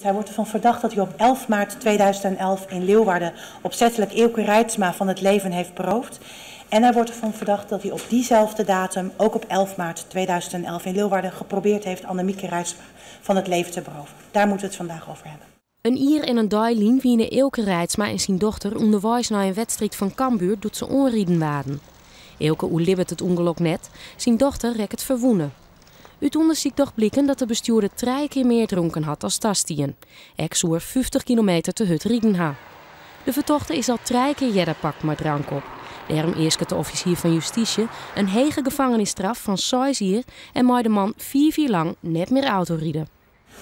Hij wordt ervan verdacht dat hij op 11 maart 2011 in Leeuwarden opzettelijk Eelke Reitsma van het leven heeft beroofd. En hij wordt ervan verdacht dat hij op diezelfde datum, ook op 11 maart 2011 in Leeuwarden, geprobeerd heeft Annemieke Reitsma van het leven te beroven. Daar moeten we het vandaag over hebben. In jier en in dei lyn wiene Eelke Reitsma en syn dochter ûnderweis nei in wedstriid fan Cambuur doe't se oanriden waarden. Eelke oerlibbet it ûngelok net, syn dochter rekket ferwûne. Ut ûndersyk docht bliken dat de bestjoerder trije kear mear dronken hat as tastien. Ek soe er 50 kilometer te hurd riden ha. De fertochte is al trije kear earder pakt mei drank op. Dêrom easket de offisier fan justysje in hege gefangenisstraf fan seis jier en mei de man fiif jier lang net mear autoride.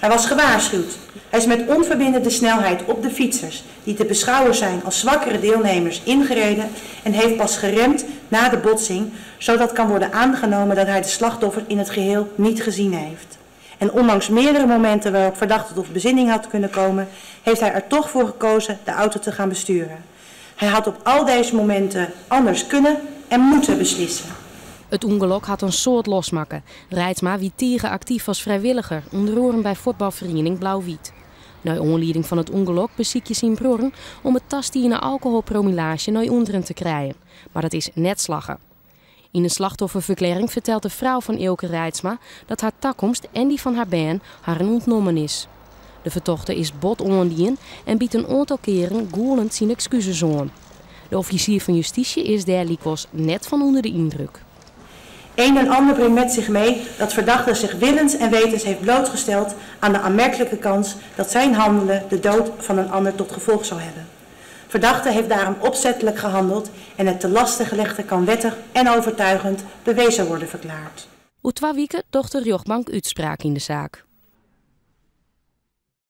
Hij was gewaarschuwd. Hij is met onverminderde snelheid op de fietsers, die te beschouwen zijn als zwakkere deelnemers, ingereden en heeft pas geremd na de botsing, zodat kan worden aangenomen dat hij de slachtoffers in het geheel niet gezien heeft. En ondanks meerdere momenten waarop verdachte tot bezinning had kunnen komen, heeft hij er toch voor gekozen de auto te gaan besturen. Hij had op al deze momenten anders kunnen en moeten beslissen. It ûngelok hat in soad losmakke. Reitsma wie tige aktyf as frijwilliger, ûnder oaren by fuotbalferiening Blau-Wyt. Nei oanlieding fan it ûngelok besykje syn bruorren om it tastiene alkoholpromillaazje nei ûnderen te krijen, mar dat is net slagge. Yn in slachtofferferklearring fertelt de frou fan Eelke Reitsma dat har takomst en dy fan har bern harren ûntnommen is. De fertochte is bot oandien en biedt in oantal kearen gûlend syn ekskuzes oan. De offisier fan justysje is dêr lykwols net fan ûnder de yndruk. Een en ander brengt met zich mee dat verdachte zich willens en wetens heeft blootgesteld aan de aanmerkelijke kans dat zijn handelen de dood van een ander tot gevolg zal hebben. Verdachte heeft daarom opzettelijk gehandeld en het te laste gelegde kan wettig en overtuigend bewezen worden verklaard. Oer twa wiken docht de rjochtbank útspraak yn de saak.